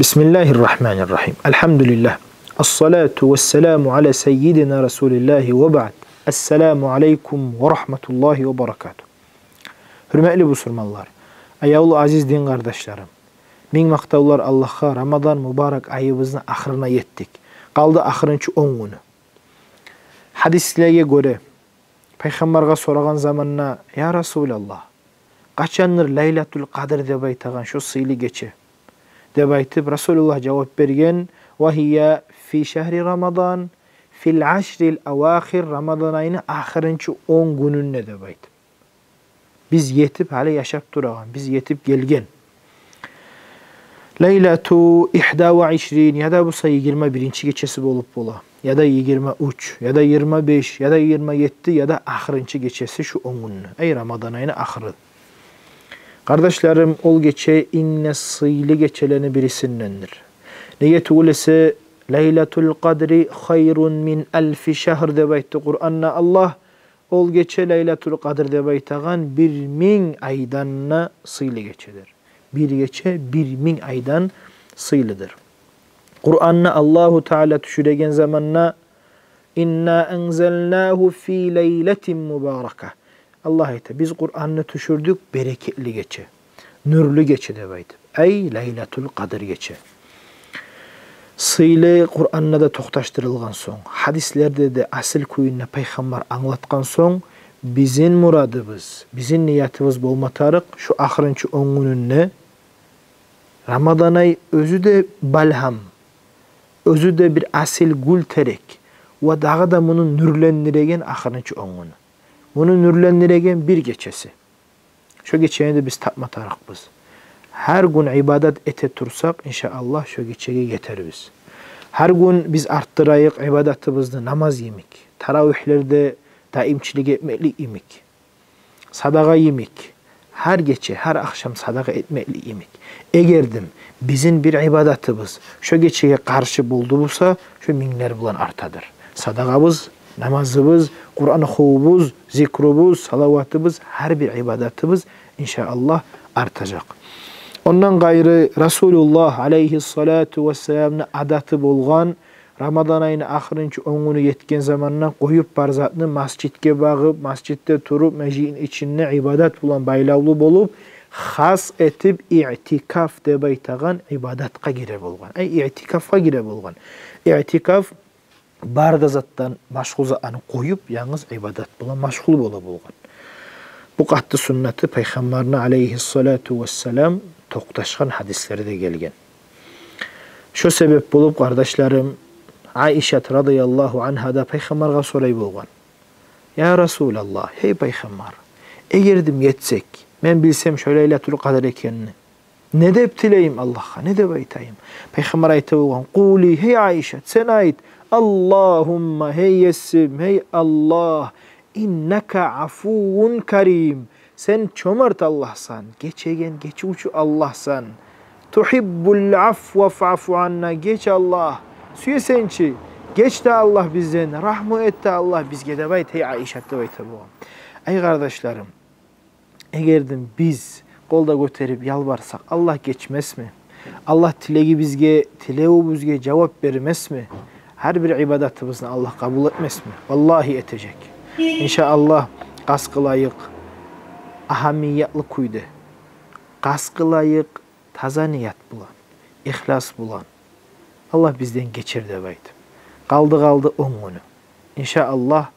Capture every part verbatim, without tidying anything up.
بسم الله الرحمن الرحيم. الحمد لله. الصلاة والسلام على سيدنا رسول الله وبعد. السلام عليكم ورحمة الله وبركاته. Гьюрметли бусурманлар, аявлу азиз дин къардашларым, минг макътавлар Аллагьгъа, Рамадан мубарак айыбызны ахырына етдик. Къалды ахырынчы он гюню. Гьадислеге гёре, Пайхаммаргъа сорагъан заманда: «Я Расулаллагь, къачандыр Лайлатул Къадр деп айтагъан шо сыйлы гече?» — деп айтып, Расулуллагь жавап берген: «وهي في شهر رمضان في العشر الأواخر», Рамадан айны ахырынчы он гюнюнде деп айтып. Биз етип, гьали яшап турагъан, биз етип гелген. Лайлату ихда ва ишрин, яда буса йигирма биринчи гечеси болуп бола, яда йигирма уьч, яда йигирма беш, яда йигирма етти, яда ахырынчы гечеси шу он гюнню, эй, Рамадан айны ахыры. Къардашларым, ол гече инг де сыйлы гечелени бирисиндендир. Неге тюгюл эсе, «Лайлатул къадри хайрун мин алфи шагьр» деп айтды Къуранда Аллагь. Ол гече, Лайлатул Къадр деп айтагъан, бир минг айдан да сыйлы гечедир. Бир гече бир минг айдан сыйлыдыр. Къуранда Аллагьу Таала тюшюреген заманда: «إنا أنزلناه في ليلة مباركة». Аллагь айта: «Биз Къуранны тюшюрдюк берекетли гече, нюрлю гече», — деп айтып. Ай, Лайлатул Къадр гече. Сыйлы Къуранда да токъташдырылгъан сонг, гьадислерде де асил кюйюнде Пайхаммар англатгъан сонг, бизин мурадыбыз, бизин ниятыбыз болма тарыкъ: шу ахырынчы он гюнюнде, Рамадан ай оьзю де балгьам, оьзю де бир асил гюл терек, ва дагъы да муну нюрлендиреген ахырынчы он гюню, муну нюрлендиреген бир гечеси. Шо гечени де биз тапма тарыкъбыз. Гьар гюн ибадат эте турсакъ, иншааллагь, шо гечеге етербиз. Гьар гюн биз артдырайыкъ ибадатыбызны намаз йимик, таравигьлерде даимчилик этмеклик йимик, садагъа йимик, гьар гече, гьар ахшам садагъа этмеклик йимик. Эгердим бизин бир ибадатыбыз шо гечеге къаршы болду буса, шо минглер булан артадыр. Садагъабыз, намазыбыз, Къуран охувубуз, зикрубуз, салаватыбыз, гьар бир ибадатыбыз, иншааллагь, артажакъ. Ондан къайры, Расулуллагь алайгьиссалату вассаламны адаты болгъан, Рамадан айны ахырынчы он гюню етген заманда къоюп бар затны, масжитге багъып, масжитде туруп, межитни ичинде ибадат булан байлавлу болуп, хас этип иътикаф деп айтагъан ибадатгъа гире болгъан. Ай, иътикафгъа гире болгъан. Иътикаф бар да затдан, машгъул затланы къоюп, янгыз ибадат булан машгъул бола болгъан. Бу къатты суннаты Пайхаммарны алайгьиссалату вассалам токъташгъан гьадислерде гелген. Шо себеп болуп, къардашларым, Айшат радияллагьу ангьа да Пайхаммаргъа сорай болгъан: «Я Расулаллагь, гьей Пайхаммар, эгердим етсек, мен билсем шо Лайлатул Къадр экенни, не деп тилейим Аллагьгъа, не деп айтайым?» Пайхаммар айта болгъан: «Къули, гьей Айшат, сен айт: Аллагьумма, гьей Есим, гьей Аллагь, иннака афуввун карим, сен чомарт Аллагьсан, гечеген, гечивчю Аллагьсан. Тугьиббул афва фаъфу анна, геч Аллагь, сюесенчи, геч де Аллагь бизден, рагьму эт де Аллагь бизге деп айт, гьей Айшат», — деп айта болгъан. Ай, къардашларым, эгердим биз къол да гётерип ялбарсакъ, Аллагь гечмесми? Аллагь тилегибизге, тилевюбюзге жавап бермесми? Гьар бир ибадатыбызны Аллагь къабул этмесми? Валлагьи, этежек. Иншааллагь, къаст къылайыкъ агьамиятлы кюйде. Къаст къылайыкъ таза ният булан, ихлас булан. Аллагь бизден гечер деп айтып. Къалды, къалды он гюню. Иншааллагь,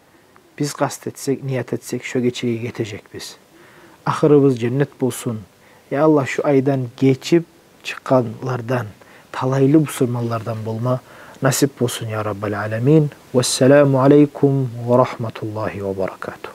биз къаст этсек, ният этсек, шо гечеге етежекбиз. Ахырыбыз женнет болсун. Я Аллагь, шу айдан гечип чыкъгъанлардан, талайлы бусурманлардан болма насип болсун, я Раббал аламин. Вассаламу алайкум ва рагьматуллагьи ва баракатугь.